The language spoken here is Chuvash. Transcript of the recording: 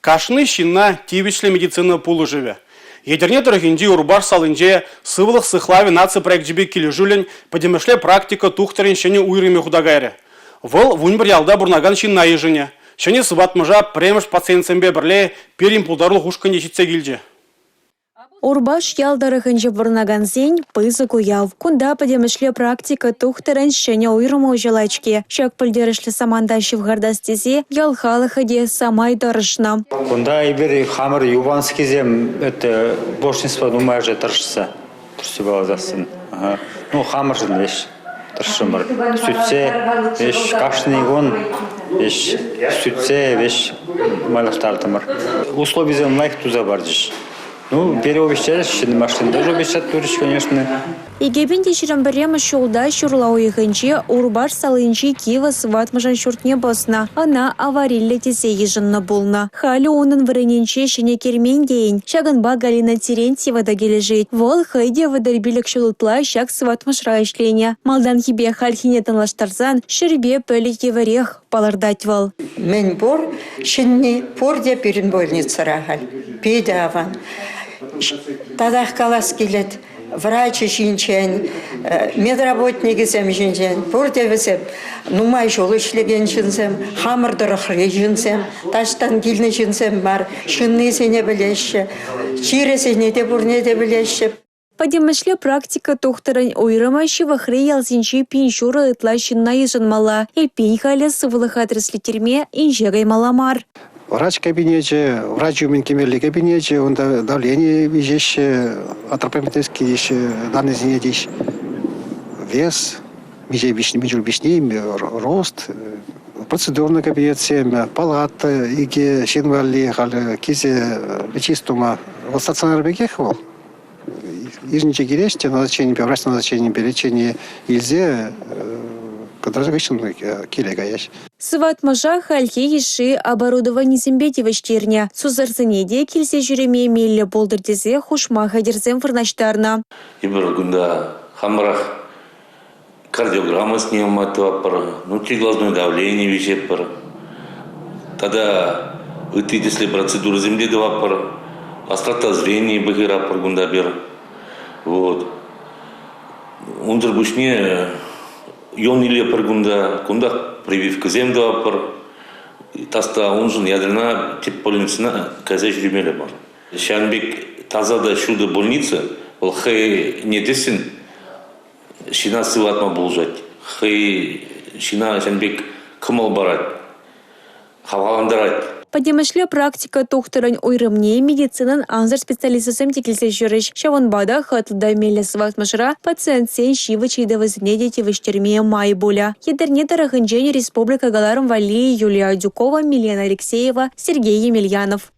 Кашни ҫынна тивӗҫлӗ медицина пулӑшӑвӗ. Етӗрне тӑрӑхӗнчи Урпаш салинче сывлӑх сыхлавӗ наци проекчӗпе килӗшӳллӗн пӗтӗмӗшле практика тухтӑрӗн ҫӗнӗ уйрӑмӗ хута кайрӗ. Вӑл 11 ялта пурӑнакан ҫынна йышӑнӗ. Ҫӗнӗ сыватмӑша пӗрремӗш пациентсемпе пӗрле пирӗн пултарулӑх ушкӑнӗ ҫитсе килчӗ. Урпаш ял тӑрӑхӗнче пурӑнакансен пысӑк уяв. Кунта пӗтӗмӗшле практика тухтӑрӗн ҫӗнӗ уйрӑмӗ уҫӑлать-ҫке. Ҫак пӗлтерӗшлӗ саманта ҫывхартас тесе ял халӑхӗ те самай тӑрӑшнӑ. Кунта эпир хамӑр Юпанскисем это бошнинство нумайӑшӗ тӑрӑшса тӑрӑшса палӑртассӑн. Ну, хамӑршӑн веҫ тӑрӑшрӑмӑр. Сӳтсе веҫ кашни кун веҫ сӳтсе веҫ майлаштартӑмӑр. Условисем лайӑх туса парчӗҫ. Ну, переобещали, ҫӗнӗ машина тоже обещать турӗҫ, конечно. 2021 ҫулта ҫурла уйӑхӗнче Урпаш салинчи Кивӗ сыватмӑшӑн ҫуртне пӑснӑ. Ӑна авариллӗ тесе йышӑннӑ пулнӑ. Халӗ унӑн вырӑнӗнче ҫӗнӗ кермен тейӗн. Ҫакӑнпа Галина Терентьева та килӗшет. Вӑл хӑй те 35 ҫул ытла ҫак сыватмӑшра ӗҫленӗ. Малтанхипе хальхине танлаштарсан ҫӗрпе пӗлӗт евӗрех, палӑртать вӑл. Мӗн пур ҫӗнни пурте пирӗн больницӑра халь. Питӗ аван. Татах калас килет, врачӗ ҫинчен, медработникӗсем ҫинчен пурте вӗсем нумай ҫул ӗҫлекен ҫынсем, хамӑр тӑрӑхри ҫынсем, таҫтан килнӗ ҫынсем мар, ҫыннисене пӗлеҫҫӗ, чирӗсене те пурне те пӗлеҫҫӗ. Пӗтӗмӗшле практика тухтӑрӗн уйрӑмӗ ҫывӑхри ялсенчи 1500 ытла ҫынна йышӑнмалла. Эппин халӗ сывлӑха тӗрӗслеттерме инҫе каймалла мар. Врач кабинечӗ, врач умӗн кӗмелли кабинечӗ, унта давлени виҫеҫҫӗ, антропометрический теҫҫӗ, даннӑйсене теҫ, вес, миҫе виҫни, мӗн чуль виҫни, рост, процедурный кабинетсем, палата икӗ ҫын валли халӗ килсе лечить тума. Вӑл стационар пекех вӑл. Йышӗнче килеҫ те назначенипе, врач назначенипе лечение илсе кӑтартса хыҫҫӑн киле каяҫ. Сыватмӑша хальхи йышши оборудованисемпе тивӗҫтернӗ. Сусӑрсене те килсе ҫӳреме меллӗ пултӑр тесе хушма хатӗрсем вырнаҫтарнӑ. Эпир кунта хамӑрах кардиограмма снимать тӑватпӑр, внутриглазное давление виҫетпӗр тата ытти тӗслӗ процедурӑсем те тӑватпӑр. Острота зрения пӑхӑратпӑр кунта пир. Вот. Унсӑр пуҫне юн илетпӗр кунта, кунтах прививкӑсем тӑватпӑр. Таста уншӑн ядерна тӗп больницӑна кайса ҫӳремелле мар. Ҫавӑн пек таса та ҫутӑ больница вӑл хӑйне тӗссӗн ҫынна сыватма пулӑшать. Хӑй ҫынна ҫавӑн пек кӑмӑл парать, хавхалантарать. Пӗтӗмӗшле практика тухтӑрӗн уйрӑмне медицинӑн ансӑр специалисчӗсем те килсе ҫӳрӗҫ. Ҫавӑнпа та хӑтлӑ та меллӗ сыватмӑшра пациентсен ҫивӗч ыйтӑвӗсене те тивӗҫтерме май пулӗ. Етӗрне тӑрӑхӗнчен республика кӑларӑм валли Юлия Адюкова, Милена Алексеева, Сергей Емельянов.